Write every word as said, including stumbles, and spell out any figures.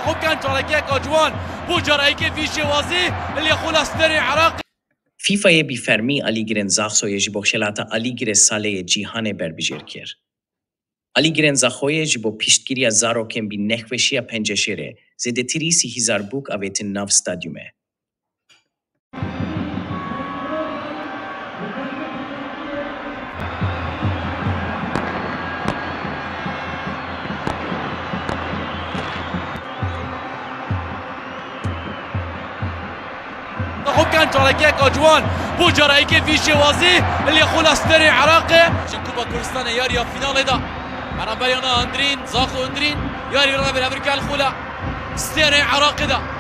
Hokan çalakiyeka ciwan bo cara yekê vî şêwazî, Ilya Xula stêrê Iraqê. FîFAyê bi fermî Alîgirên Zaxoyê ji bo xelata Alîgirê Salê yê Cîhanê berbijêr kir. Alîgirên Zaxoyê ji bo piştgiriya zarokên bi nexweşiya penceşêrê zêdetirî sî hezar bûk avêtin nav stadyumê. Hokan çalakiyeka ciwan bo cara yekê vî şêwazî, Ilya Xula stêrê Iraqê. Ji Kupa Kurdistanê yariya finalê de beramberiyana Andrîn, Zaxo Andrîn, yarî revir Evrîkel Xula stêrê Iraqê de.